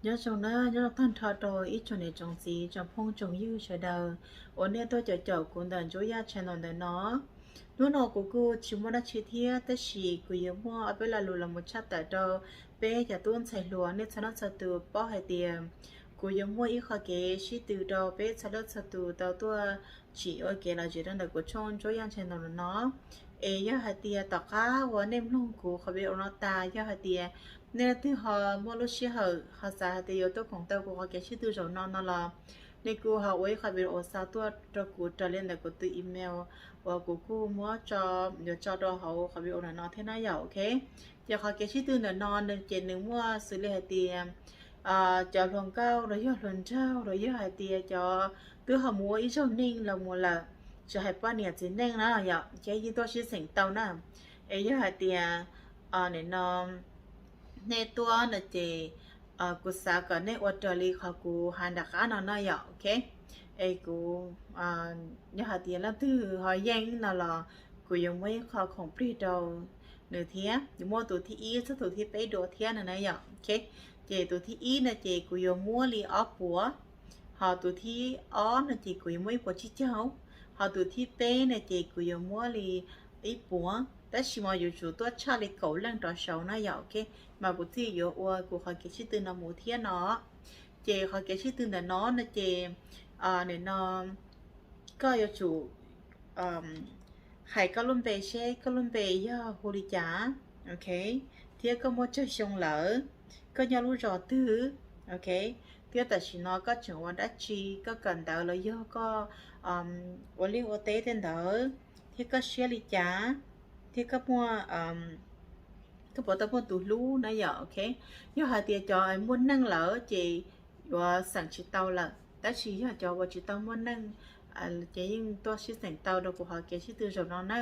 Nyob zoo na, nyob zoo tag nrho rau ib tsoom niam tsoom txiv tsoom phooj tsoom ywg sawv daws uas nej tuaj caum caum kuv ntawm Ntsuab Yaj channel ntawm no. Hnub no kuv kuj tsis muaj dab tsi thiab, tab sis kuv yuav muaj ob peb lo lus los mus tshaj tawm rau peb cov tub ntxhais hluas nej txhua leej txhua tus paub hais tias kuv yuav muaj ib qho kev sib tw rau peb txhua leej txhua tus tau tuaj tsim ua kev lom zem rau ntawm kuv tshooj Ntsuab Yaj channel no. Es yog hais tias tom qab uas nej mloog kuv qhov video no tas, yog hais tias nej leej twg ho muaj lub sij hawm ho xav hais tias yuav tuaj koom tau kuv qhov kev sib tw zaum no no los nej kuj ho ua ib qho video xa tuaj rau kuv raws li ntawm kuv tus email uas kuv kuj muab tso, yuav tso rau hauv qhov video ntawm no thiab na yom, ok. Ces qhov kev sib tw ntawm no ces nws muaj xws li hais tias cov hluas nkauj los yog hluas nraug los yog hais tias cov twb ho mus ua ib zaug neej los mus lawm, tsis hais poj niam txiv neej na yom, ces yeej tuaj sib xeem tau na. Es yog hais tias nim no nej tuaj no ces kuv xav kom nej ua raws li qhov kuv hais nram qab no na yom, ok. Es kuv, yog hais tias leej twg ho yeej no los kuv yuav muab ib qho khoom plig rau nws thiab, yuav muab tus thib ib txog tus thib peb dua thiab no na yom, ok. Ces tus thib ib no ces kuv yuav muab li ob puas, ho tus thib ob no ces kuv yuav muab ib puas tsib caug, ho tus thib peb no ces kuv yuav muab li ib puas, tab sis mas yuav tsum tuaj tshaj li kaum leej rov saud na yom, ok. Mas kuv thiaj yuav ua kuv qhov kev sib tw no mus thiab no. Ces qhov kev sib tw ntawm no no ces nim no koj yuav tsum hais koj lub npe seb koj lub npe yog hu li cas, ok, thiab koj muaj tsawg xyoo lawm, koj nyob lub zos twg, ok, thiab tam sim no koj tseem ua dab tsi, koj kawm ntawv los yog koj ua liaj ua teb tej ntawd, thiab koj siab li cas, thiab koj muaj, koj puas tau muaj tus hlub na yom, ok. Yog hais tias cov muaj neej lawm ces yuav xeem tsis tau lawm, tab sis yog cov uas tsis tau muaj neej ces yeej tuaj sib xeem tau rau kuv qhov kev sib tw zaum no na.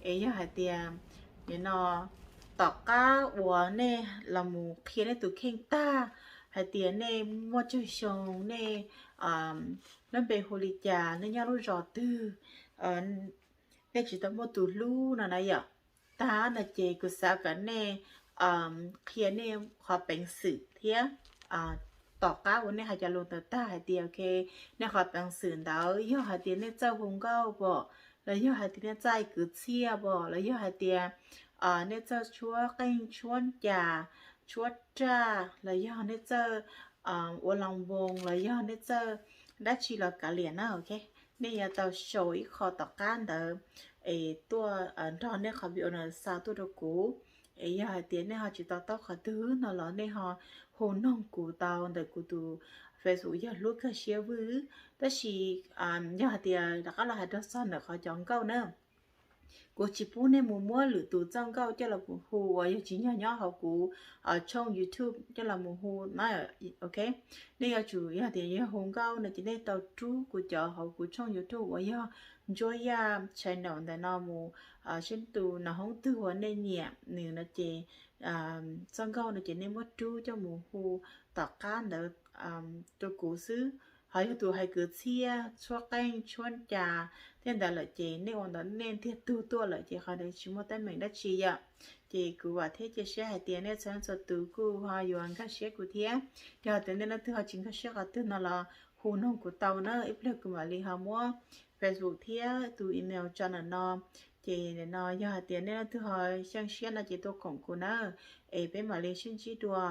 Es yog hais tias nim no tom qab uas nej los mus qhia nej tus kheej tag hais tias nej muaj tsawg xyoo, nej lub npe hu li cas, nej nyob lub zos twg, nej tsis tau muaj tus hlub no na yom, tag no ces kuv xav kom nej qhia nej qhov peev xwm thiab tom qab uas nej hais cov lus ntawd tag hais tias, ok, nej qhov peev xwm ntawd yog hais tias nej txawj hu nkauj pom, los yog hais tias nej txawj kwv txhiaj pom, los yog hais tias nej txawj tshuab qeej tshuab ncas, tshuab raj, los yog nej txawj ua loo npoo, los yog nej txawj dab tsi los kav liam na, ok. Nej yuav tau sau ib qho tom qab ntawd es tuaj nrog nej qhov video no xa tuaj rau kuv. Es yog hais tias nej ho tsis to taub qhov twg no los nej ho hu noog kuv tau ntawm kuv tus Facebook yog Hlub Kawg Siab Vwj. Tab sis yog hais tias rov qab los hais rau txog ntawm qhov cov nkauj na, kuv tsis pub nej mus muab lwm tus txoj nkauj coj los mus hu uas yog tsis yog nyob hauv kuv tshooj YouTube coj los mus hu na, ok. Nej yuav tsum yog tias yog hu nkauj no ces nej tau rub kuv cov hauv kuv tshooj YouTube uas yog Ntsuab Yaj channel ntawm no mus, seb tus nam hoob twg uas nej nyiam nws no ces txoj nkauj no ces nej muab rub coj mus hu tom qab ntawd rau kuv xwb. Ho yog tus hais kwv txhiaj, tshuab qeej, tshuab ncas tej ntawd lawm ces nej ua ntawd nej ntiag tug tuaj lawm ces qhov ntawd tsis muaj teeb meem dab tsi yom. Ces kuv vam thiab cia siab hais tias nej txhua leej txhua tus kuj ho yuav nkag siab kuv thiab. Yog tias nej leej twg ho tsis nkag siab qhov twg no los hu noog kuv tau na, ib pliag kuv mam li ho muab Facebook thiab tus email tso ntawm no. Ces ntawm no yog hais tias nej leej twg ho xyeej siab no ces tuaj koom kuv na, es peb mam li sib ntsib dua.